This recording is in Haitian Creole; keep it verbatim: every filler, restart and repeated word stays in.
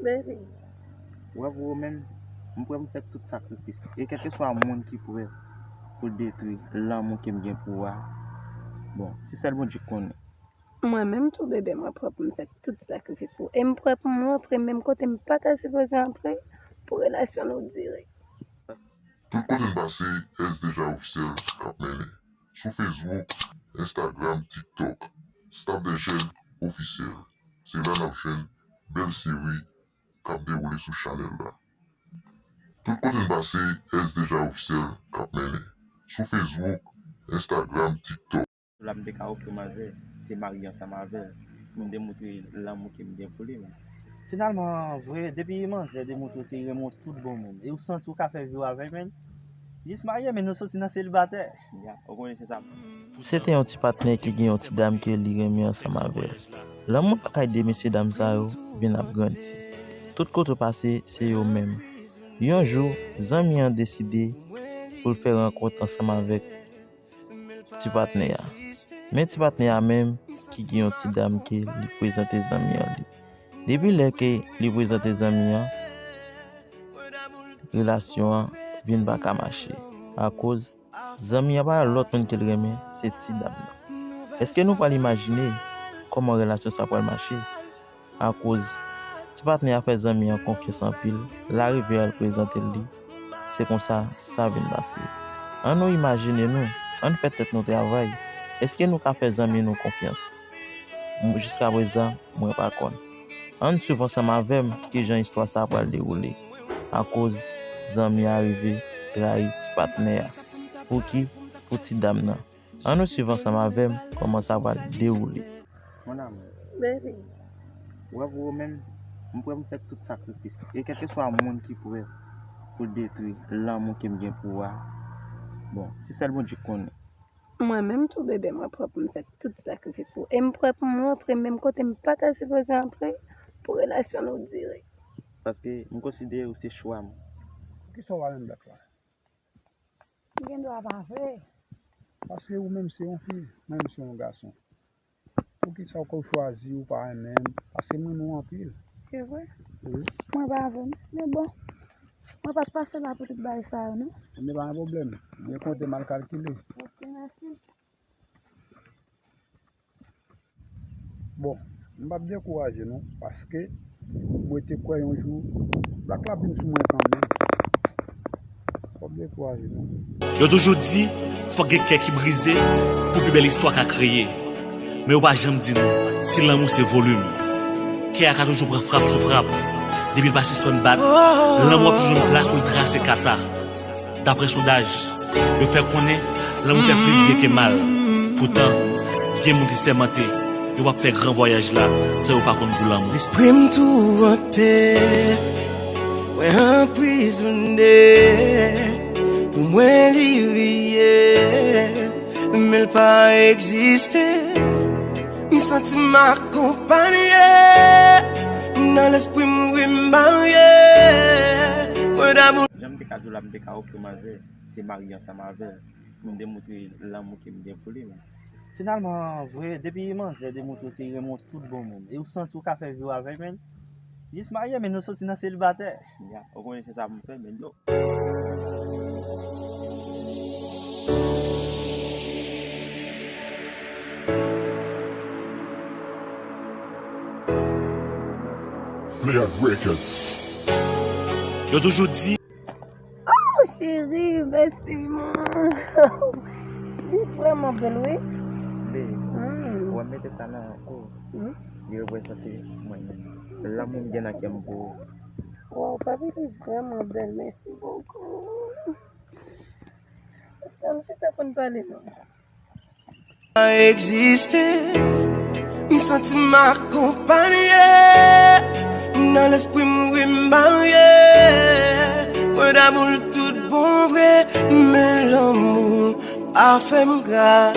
Baby. Wè pou ou menm, m prè pou m fè tout sakrifis. E kèlkeswa moun ki prè pou detwi lanmou ke m gen pou ou a, bon, se sèl Bondye k konnen. Mwen menm tou, bebe, mwen prè pou m fè tout sakrifis pou ou. E m prè pou m rantre menm kote m pa ta sipoze rantre pou relasyon nou dire. Tout kote n pase, S Deja Ofisyèl k ap mennen. Sou Facebook, Instagram, TikTok, Staff des Jeunes Officiel. Se la n ap jwenn bèl seri k ap dewoule sou chanèl la. Tout kote n pase, S Deja Ofisyèl k ap mennen. Sou Facebook, Instagram, TikTok. Sou la m te ka ofri manzè, se marye ansanm avè l, pou m demontre lanmou ke m gen pou li, man. Finalman, vre, depi manzè demontre w se renmen w tout bon moun, e w santi w ka fè vi w avè l, man, jis marye, men nou soti nan selibatè. Ya, ou konnen se sa. Se te yon ti patnè ki gen yon ti dam ke li renmen ansanm avè l. Lanmou lakay de mesyedam sa yo vin ap grandi. Tout kote w pase, se yo menm. Yon jou, zanmi an deside pou l fè rankont ansanm avèk ti patnè a. Men ti patnè a menm ki gen yon ti dam ke li prezante zanmi an li. Depi lè ke li prezante zanmi an, relasyon an vin pa ka mache. Akoz zanmi an pa gen lòt moun ke l renmen, se ti dam nan. Èske nou pral imajine kòman relasyon sa pral mache? Akoz ti patnè a fè zanmi an konfyans anpil, l arive al prezante l li, se konsa sa vin pase. Ann nou imajine nou, ann fè tèt nou travay. Èske nou ka fè zanmi nou konfyans? M- Jiskaprezan, mwen pa konn. Ann swiv ansanm avè m kijan istwa sa a pral dewoule. Akoz zanmi a rive trayi ti patnè a. Pou ki? Pou ti dam nan. Ann nou swiv ansanm avè m kòman sa pral dewoule. Mon amour, Baby. wè pou ou menm, m prè pou m fè tout sakrifis. E kèlkeswa moun ki prè pou detwi lanmou ke m gen pou ou a, bon, se sèl Bondye k konnen. Mwen menm tou, bebe, mwen prè pou m fè tout sakrifis pou ou. E m prè pou m rantre menm kote m pa ta sipoze rantre pou relasyon nou dire. Paske m konsidere w se chwa m. Poukisa w pa renmen black la? M gen dwa pa vle. Paske ou menm se yon fi, mwen menm se yon gason. Poukisa w konn chwazi ou pa renmen m? Paske m renmen w anpil. Se vre? Wi. Mwen pa vle. Men bon, mwen pa t pase la pou tout bagay sa yo, non. Men pa yon pwoblèm. Mwen konte mal kalkile. Ok, mèsi. Bon, m p ap dekouraje non, paske mwen te kwè yon jou black la ap vin sou mwen kanmenm. M p ap dekouraje non. Yo toujou di, fòk gen kè ki brize pou pi bèl istwa ka kreye. Men yo pa janm di nou, si lanmou se volim, kè a ka toujou pran frap sou frap. Depi l pa sispann bat, lanmou ap toujou nan plas pou l trase kata. Daprè sondaj, yo fè konnen lanmou fè plis byen ke mal. Poutan, gen moun ki sèmante yo p ap fè gran vwayaj la san yo pa konn gou lanmou. Lespri m tourante, mwen anprizone, pou mwen li reyèl, men l pa egziste. M santi m akonpanye, nan lespri m wi m marye. Mwen damou. Jan m te ka di w la, m te ka ofri manzè, se marye ansanm avè l, pou m demontre lanmou ke m gen pou li, man. Finalman, vre, depi manzè demontre w se renmen w tout bon moun, e w santi w ka fè vi w avè l, man, jis marye, men nou soti nan selibatè. Ya, ou konnen se sa pou m fè, men yo. Play Out Records. Yo toujou di. Oh, cheri, mèsi, man. Li vrèman bèl, wi. Be, Mm. Ou wè m mete sa nan kou. Mm. Li reprezante mwen menm. Lanmou m gen nan kè m pou ou. Wow, papi, li vrèman bèl. Mèsi bokou. Ann chita pou n pale, non. Egziste, m santi m akonpanye, nan lespri m wi m marye. Mwen damou l tout bon vre, men lanmou pa fè m gra.